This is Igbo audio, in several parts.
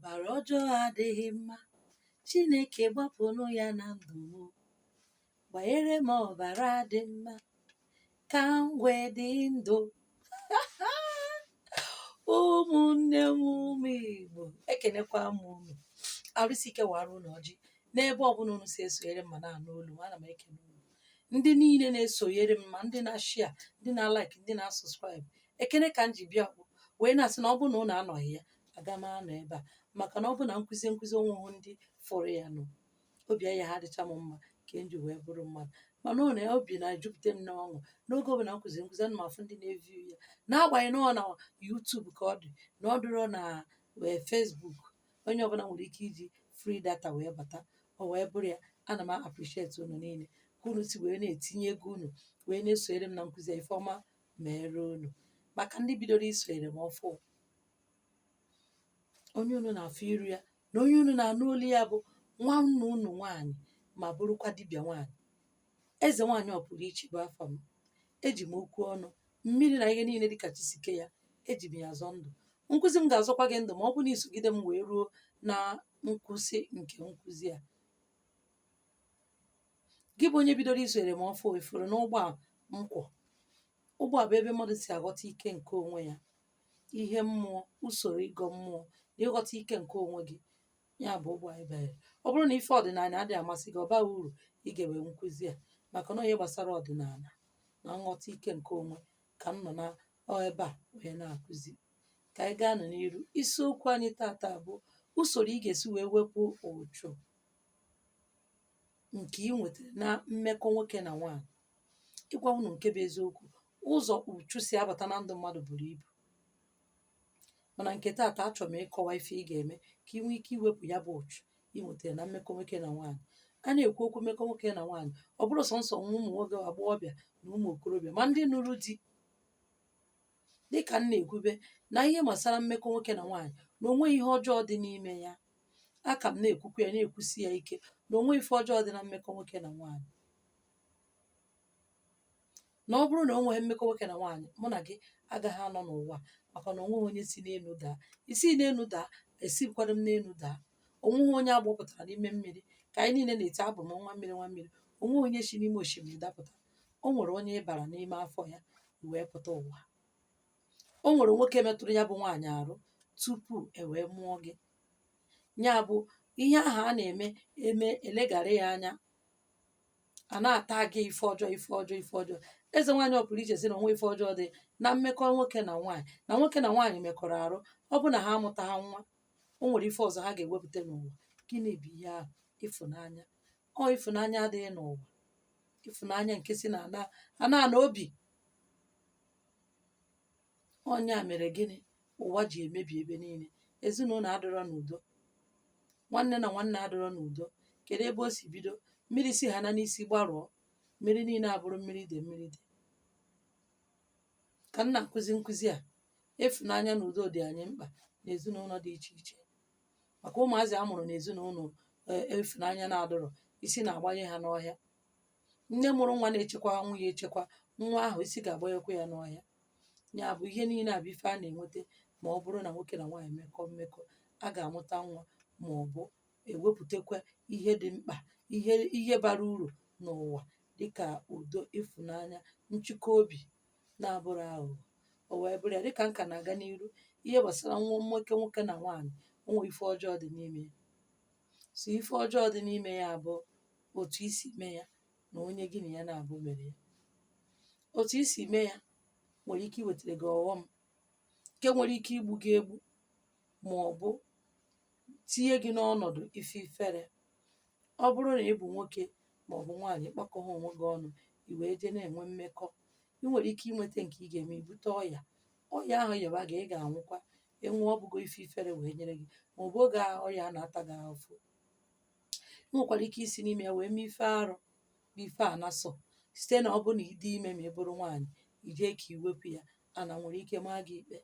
Ọbara ọjọọ adịghị mma. Chineke gbapụnụ ya na ndụ m. Gbanyere m ọbara dị mma ka m wee dị ndụ. Ụmụnne m, ụmụ Igbo, ekenekwa m unu. Arụsị ike wara unu ọjị n'ebe ọbụla unu si esonyere m ma na-anụ olu m. Ana m ekene unu ndị niile na-esonyere m, ma ndị na-ashare, ndị na-alike, ndị na-asubscribe. Ekene ka m ji bịa wee na-asị na ọ bụrụ na unu anọghị ya, aga m anọ ebe a, maka na ọ bụ na nkụzi nkụzi onweghị ndị fụrụ ya nụ, obi ya ha adịcha m mma ka m ji wee bụrụ mmadụ. Mana ọ na obi na-ejupụta m n'ọṅụ n'oge ọbụla nkụzi nkụzi, ana m afụ ndị na-eview ya, n'agbanyeghị na ọ na YouTube ka ọ dị, na ọ dịrọ na wee Facebook. Onye ọbụla nwere ike iji free data wee bata, o wee bụrụ ya. Ana m appreciate unu niile ka unu si wee na-etinye ego unu wee na-esonyere m na nkụzi a. Ife ọma mere unu. Maka ndị bidoro isonyere m ọfụ, onye unu na-afụ iru ya na onye unu na-anụ olu ya bụ nwanne unu nwaanyị, ma bụrụkwa dibịa nwaanyị, eze nwaanyị ọ pụrụ iche bụ afọ m. Eji m okwu ọnụ mmiri na ihe niile dịka chisike ya, eji m ya azọ ndụ. Nkụzi m ga-azọkwa gị ndụ ma ọ bụ na isogide m wee ruo na nkwụsị nke nkụzi a. Gị bụ onye bidoro isonyere m ọfụ, ifuru n'ụgbọ a nkwọ. Ụgbọ a bụ ebe mmadụ si aghọta ike nke onwe ya, ihe mmụọ, usoro ịgọ mmụọ na ịghọta ike nke onwe gị. Ya bụ ụgbọ anyị banyere. Ọ bụrụ na ife ọdịnala adịghị amasị gị, ọ baghị uru igewe nkụzi a, maka na ihe gbasara ọdịnala na nghọta ike nke onwe ka m nọ na ebe a wee na-akụzi. Ka anyị gaa nụ n'iru. Isiokwu anyị tata bụ usoro ị ga-esi wee wepụ ụchụ nke ị nwetara na mmekọ nwoke na nwaanyị. Ịgwa unu nke bụ eziokwu, ụzọ ụchụ si abata na ndụ mmadụ buru ibu, mana nke taata, achọrọ m ịkọwa ife ị ga-eme ka ị nwee ike iwepụ ya bụ ụchụ ị nwetara na mmekọ nwoke na nwaanyị. A na-ekwu okwu mmekọ nwoke na nwaanyị, ọ bụrụ sọnsọ nwa ụmụ nwoke, agbọghọbịa na ụmụ okorobịa, ma ndị nụrụ di. Dịka m na-ekwube na ihe gbasara mmekọ nwoke na nwaanyị, na onweghị ihe ọjọọ dị n'ime ya, aka m na-ekwukwa ya, na-ekwusi ya ike na onwe ife ọjọọ dị na mmekọ nwoke na nwaanyị, na ọ bụrụ na o nweghị mmekọ nwoke na nwaanyị, mụ na gị agaghị anọ n'ụwa, maka na onweghị onye si n'elu daa. Isi n'elu daa, esikwara m n'elu daa. Onweghị onye agbọpụtara n'ime mmiri ka anyị niile na-eti abụ m nwa mmiri, nwa mmiri. Onweghị onye si n'ime osimiri dapụta. O nwere onye ịbara n'ime afọ ya wee pụta ụwa. O nwere nwoke metụrụ ya bụ nwaanyị arụ tupu e wee mụọ gị. Ya bụ ihe ahụ a na-eme eme, elegara ya anya, a na-ata gị ife ọjọọ, ife ọjọọ, ife ọjọọ. Eze nwaanyị ọ pụrụ iche sị na onwe ife ọjọọ dị na mmekọ nwoke na nwaanyị, na nwoke na nwaanyị mekọrọ arụ, ọ bụ na ha amụta ha nwa, o nwere ife ọzọ ha ga-ewepụta n'ụwa. Gịnị bụ ihe ahụ? Ịfụnanya. Ọ ịfụnanya adịghị n'ụwa, ịfụnanya nke si na ana ana ana obi. Ọnya mere gịnị ụwa ji emebi ebe niile? Ezinụlọ adịrọ n'udo, nwanne na nwanne adịrọ n'udo. Kedu ebe o si bido? Mmiri si ha na n'isi gbarụọ, mmiri niile abụrụ mmiri dị, mmiri dị. Ka m na-akụzi nkụzi a, ịfụnanya na udo dị anyị mkpa n'ezinụlọ dị iche iche, maka ụmụazị a mụrụ n'ezinụlọ ịfụnanya na-adọrọ, isi na-agbanye ha n'ọhịa. Nne mụrụ nwa na-echekwa nwunye, echekwa nwa ahụ, isi ga-agbanyekwa ya n'ọhịa. Ya bụ ihe niile a bụ ife a na-enweta ma ọ bụrụ na nwoke na nwaanyị mekọ mmekọ, a ga-amụta nwa ma ọ bụ ewepụtakwa ihe dị mkpa, ihe bara uru n'ụwa, dịka udo, ịfụnanya, nchịkọ obi na-abụrụ aghụghọ. O wee bụrụ ya, dịka nka na-aga n'iru, ihe gbasara nwa nwoke nwoke na nwaanyị, onwe ife ọjọọ dị n'ime ya. So ife ọjọọ dị n'ime ya bụ otu isi mee ya na onye gị na ya na-abụ mere ya. Otu isi mee ya nwere ike iwetara gị ọghọm nke nwere ike igbu gị egbu ma ọ bụ tinye gị n'ọnọdụ ife ifere. Ọ bụrụ na ị bụ nwoke ma ọ bụ nwaanyị, kpakọọ onwe gị ọnụ i wee jee na-enwe mmekọ, ị nwere ike inweta nke ị ga-eme ibute ọya. Ọya ahụ yaba gị, ị ga-anwụkwa. Enwe ọ bụgo ife ifere wee nyere gị, ma ọ bụ oge ahụ ọya na-ata gị ahụfụ. Ị nwekwara ike isi n'ime ya wee mee ife arụ, bụ ife a na-asọ site na ọ bụ na ịdị ime ma ị bụrụ nwaanyị, ijee ka iwepụ ya, ana nwere ike maa gị ikpe,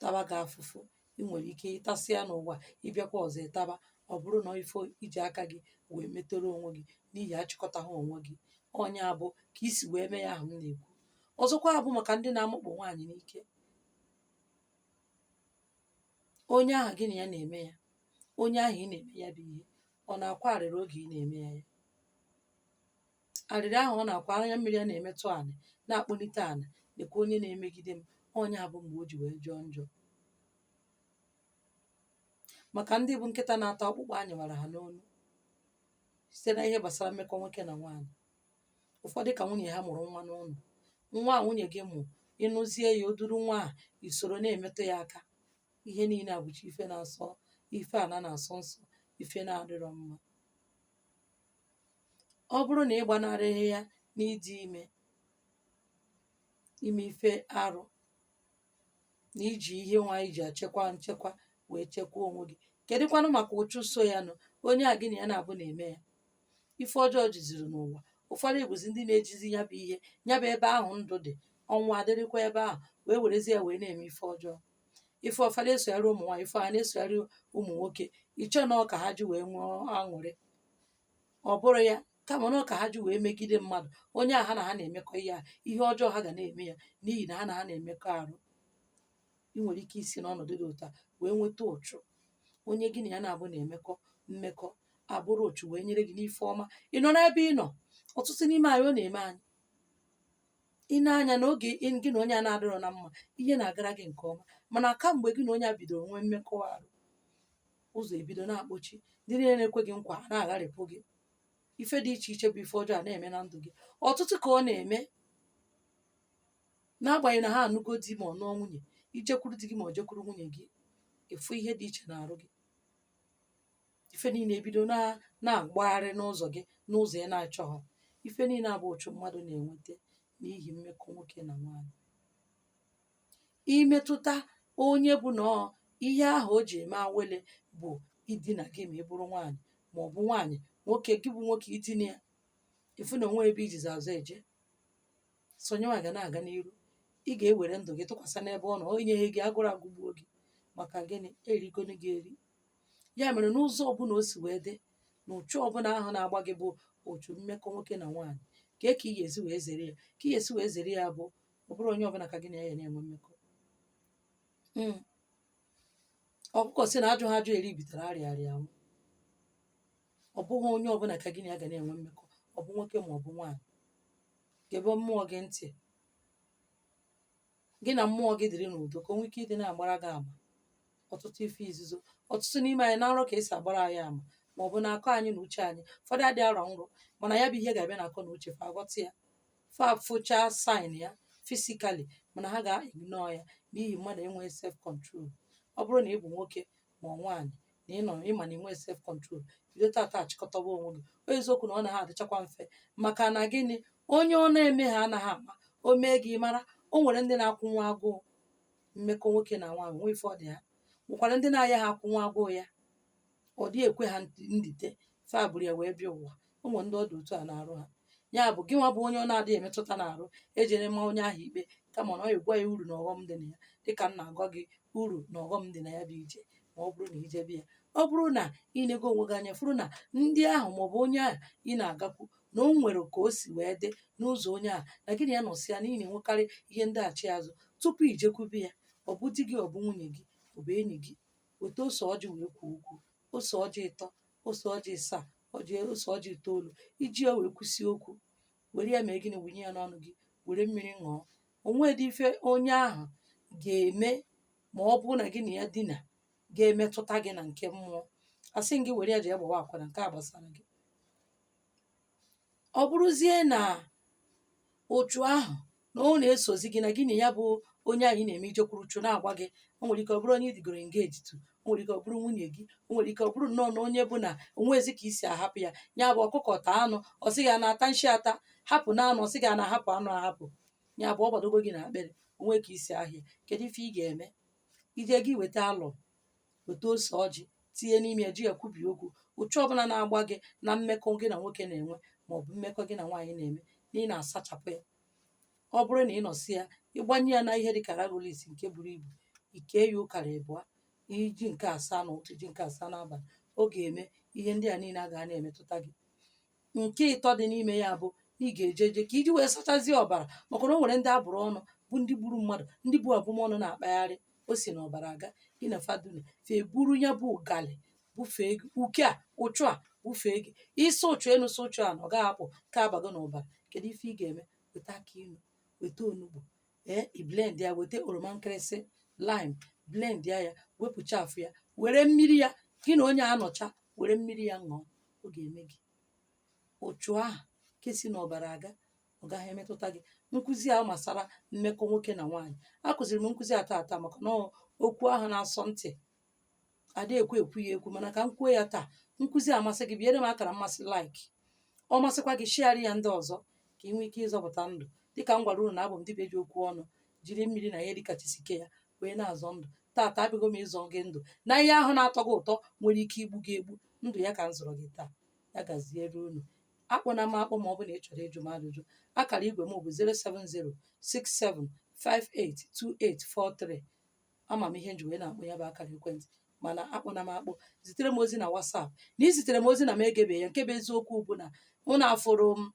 taba gị afụfụ. Ị nwere ike ịtasịa n'ụwa, ịbịakwa ọzọ ịtaba. Ọ bụrụ na ife iji aka gị wee metoro onwe gị n'ihi achịkọtaghị onwe gị, ọnya bụ ka isi wee mee ya ahụ m na-ekwu. Ọzọkwa bụ maka ndị na-amụkpọ nwaanyị n'ike. Onye ahụ gị na ya na-eme ya, onye ahụ ị na-eme ya bụ ihe, ọ na-akwa arịrị oge ị na-eme ya ya? Arịrị ahụ ọ na-akwa, anya mmiri ya na-emetụ anị, na-akpọlite anị, dịka onye na-emegide m, onye a bụ mgbe o ji wee jọọ njọ. Maka ndị bụ nkịta na-ata ọkpụkpụ anyịwara ha n'onu site na ihe gbasara mmekọ nwoke na nwaanyị. Ụfọdụ ka nwunye ha mụrụ nwa n'ụlọ, nwa a nwunye gị mụ, ịnụzie ya, o duru nwa a, isoro na-emetụ ya aka. Ihe niile a bụcha ife na-asọ, ife ana na-asọ nsọ, ife na-adịrọ mma. Ọ bụrụ na ị gbanarịghị ya n'ịdị ime, ime ife arụ, na iji ihe nwa iji achekwa nchekwa wee chekwaa onwe gị, kedụkwanụ maka ụchụ so ya nụ? Onye a gị na ya na-abụ na-eme ya, ife ọjọọ jiziri n'ụwa. Ụfọdụ bụzi ndị na-ejizi ya bụ ihe, ya bụ ebe ahụ ndụ dị, ọnwụ adịrịkwa ebe ahụ, wee werezie ya wee na-eme ife ọjọọ. Ife ụfọdụ esogharị ụmụ nwaanyị, ife ha na-esogharị ụmụ nwoke, iche na ọ ka ha ji wee nwee aṅụrị. Ọ bụrụ ya, kama na ọ ka ha ji wee megide mmadụ, onye a ha na ha na-emekọ ihe a, ihe ọjọọ ha ga na-eme ya, n'ihi na ha na ha na-emekọ arụ. Ị nwere ike isi n'ọnọdụ dị otu a wee nweta ụchụ. Onye gị na ya na-abụ na-emekọ mmekọ abụrụ ụchụ wee nyere gị n'ife ọma. Ị nọ n'ebe ị nọ, ọtụtụ n'ime anyị ọ na-eme anyị. Ị na-anya n'oge gị na onye a na-adịrọ na mma, ihe na-agara gị nke ọma, mana kamgbe gị na onye a bidoro nwee mmekọ arụ, ụzọ ebido na-akpọchi, ndị niile na-ekwe gị nkwa na-agharịpụ gị. Ife dị iche iche bụ ife ọjọọ a na-eme na ndụ gị. Ọtụtụ ka ọ na-eme, n'agbanyeghị na ha anụgo di ma ọ nụọ nwunye, ijekwuru di gị ma ọ jekwuru nwunye gị, ịfụ ihe dị iche na-arụ gị. Ife niile ebido na-agbagharị n'ụzọ gị, n'ụzọ ị na-achọghọ. Ife niile abụ ụchụ mmadụ na-enweta n'ihi mmekọ nwoke na nwaanyị. Imetụta onye bụ na ihe ahụ o ji eme awele bụ idina gị ma ị bụrụ nwaanyị, ma ọ bụ nwaanyị nwoke gị bụ nwoke idina ya, ịfụ na onwe ebe ijizi azụ eje, sonye nwa ga na-aga n'iru. Ị ga-ewere ndụ gị tụkwasị n'ebe ọ nọ, o nyeghị gị agụrụ agụgbuo gị. Maka gịnị? Erigonu gị eri. Ya mere n'ụzọ ọbụla o si wee dị, na ụchụ ọbụla ahụ na-agba gị bụ ụchụ mmekọ nwoke na nwaanyị, kee ka ị ga-esi wee zere ya? Ka ị ga-esi wee zere ya bụ, ọ bụrụ onye ọbụla ka gị na ya na-enwe mmekọ. Ọkụkọ sị na ajụ ha ajụ eri bitere arịa arịa anwụ. Ọ bụghị onye ọbụla ka gị na ya ga na-enwe mmekọ, ọ bụ nwoke ma ọ bụ nwaanyị. Gebe mmụọ gị ntị, gị na mmụọ gị dịrị n'udo, ka o nwee ike ịdị na-agbara gị ama ọtụtụ ife izuzo. Ọtụtụ n'ime anyị na nrọ ka esi agbara anyị ama, ma ọ bụ na akọ anyị na uche anyị. Ụfọdụ adịghị arọ nrọ, mana ya bụ ihe ga-abịa na akọ na uche fa aghọta ya, fa fụchaa sign ya physically, mana ha ga-ignore ya n'ihi mmadụ enweghị self control. Ọ bụrụ na ị bụ nwoke ma ọ nwaanyị na ị nọ ịma na ị nweghị self control, bido tata achịkọtawa onwe gị. O eziokwu na ọ naghị adịchakwa mfe, maka na gịnị? Onye ọ na-eme ha anaghị ama o mee gị mara. O nwere ndị na-akwụnwa agụụ mmekọ nwoke na nwaanyị, nwee ife ọ dị ha, nwekwara ndị na-aya ha akwụnwa agụụ ya, ọ dị ekwe ha ndite fa buru ya wee bịa ụwa. Ụmụ ndị ọ dị otu a na-arụ ha. Ya bụ gị nwa bụ onye ọ na-adịghị emetụta n'arụ, ejere ma onye ahụ ikpe, kama na ọ egwa ya uru na ọghọm dị na ya, dịka m na-agwa gị uru na ọghọm dị na ya bụ ije. Ma ọ bụrụ na ijebe ya, ọ bụrụ na ị nego onwe gị anya, fụrụ na ndị ahụ maọbụ onye ahụ ị na-agakwu na o nwere ka o si wee dị n'ụzọ onye ahụ na gị na ya nọsịa, na ị na-enwekarị ihe ndaghachi azụ tupu ijekwube ya, ọ bụ di gị, ọ bụ nwunye gị, ọ bụ enyi gị, weta ose ọjị wee kwuo okwu, ose ọjị 3, ose ọjị 7, ọjị ose ọjị 9, iji ya wee kwụsị okwu. Were ya mee gịnị? Wunye ya n'ọnụ gị, were mmiri ṅụọ. Onwedị ife onye ahụ ga-eme ma ọ bụrụ na gị na ya dina ga-emetụta gị na nke mmụọ. Asị gị were ya jee gbawa akwụna, nke a gbasara gị. Ọ bụrụzie na ụchụ ahụ na ọ na-esozi gị, na gị na ya bụ onye anyị na-eme ijekwuru uchu na-agwa gị, o nwere ike ọ bụrụ onye ị dịgoro engaged to, o nwere ike ọ bụrụ nwunye gị, o nwere ike ọ bụrụ nnọọ na onye bụ na onwezi ka isi ahapụ ya. Ya bụ ọkụkọ taa anụ, ọ sị gị a na-ata nshi ata, hapụ na anụ, ọ sị gị a na-ahapụ anụ ahapụ. Ya bụ ọ gbadogo gị na akpịrị, onwe ka isi ahịa. Kedu ife ị ga-eme? Ije gị weta alụ, weta ose ọjị tinye n'ime ya, ji ya kwubie okwu. Ụchụ ọbụla na-agba gị na mmekọ gị na nwoke na-enwe, ma ọ bụ mmekọ gị na nwaanyị na-eme, na ị na-asachapụ ya. Ọ bụrụ na ị nọsị ya, ịgbanye ya na ihe dịka ragolis nke buru ibu, ikee ya ụkara ịbụa, iji nke asaa n'ụtụtụ, iji nke asaa n'abalị, ọ ga-eme ihe ndị a niile agaghị na-emetụta gị. Nke ịtọ dị n'ime ya bụ na ị ga-eje eje ka iji wee sachazie ọbara, maka na o nwere ndị abụrụ ọnụ bụ ndị gburu mmadụ, ndị bụ abụmọnụ na-akpagharị, o si n'ọbara aga. Gị na fa dina, fa eburu ya bụ ụgalị bufee gị, uke a, ụchụ a bufee gị. Isi ụchụ enu, si ụchụ a na ọ gaghị apụ ka abago n'ọbara. Kedu ife ị ga-eme? Weta akị inu, weta onugbu, ee, i blend ya, weta oroma nkịrịsị, lime, blend ya, ya wepụcha afụ ya, were mmiri ya, gị na onye anọcha, were mmiri ya ṅụọ. Ọ ga-eme gị ụchụ ahụ nke si n'ọbara aga, ọ gaghị emetụta gị. Nkụzi a gbasara mmekọ nwoke na nwaanyị. Akụziri m nkụzi a taata maka na okwu ahụ na-asọ ntị ada ekwu ekwu ya ekwu, mana ka m kwuo ya taa. Nkụzi amasị gị, biere m akara mmasị, like. Ọ masịkwa gị, share ya ndị ọzọ ka ị nwee ike ịzọpụta ndụ. Dịka m gwara unu na abụ m dibịa ji okwu ọnụ, jiri mmiri na ihe dịka chisike ya wee na-azọ ndụ. Taata abịago m ịzọ gị ndụ na ihe ahụ na-atọ gị ụtọ nwere ike igbu gị egbu. Ndụ ya ka m zọrọ gị taa. Ya gaziere unu. Akpọna m akpọ ma ọ bụ na ị chọrọ ịjụ m ajụjụ. Akara igwe m bụ 07067582843. Ama m ihe nji wee na-akpọ ya bụ akara ekwentị, mana akpọna m akpọ. Zitere m ozi na WhatsApp na izitere m ozi na m egebe ya. Nke bụ eziokwu bụ na ụnụ afụrụ m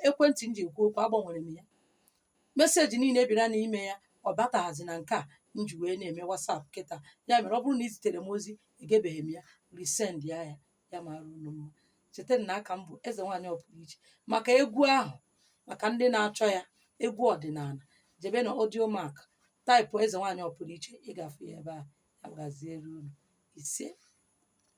ekwentị m ji ekwu okwu, agbanwere m ya. Message niile bịara n'ime ya, ọ bataghazi na nke a m ji wee na-eme WhatsApp kịta. Ya mere, ọ bụrụ na ị zitere m ozi, egebeghị m ya, resend ya. Ya ya mara unu mma. Cheta na aka m bụ eze nwaanyị ọpụrụ iche. Maka egwu ahụ, maka ndị na-achọ ya, egwu ọdịnala, jebe na Audiomack, type Eze Nwaanyị Ọpụrụ Iche, ị ga-afụ ya ebe a. Ya gaziere unu. Ise.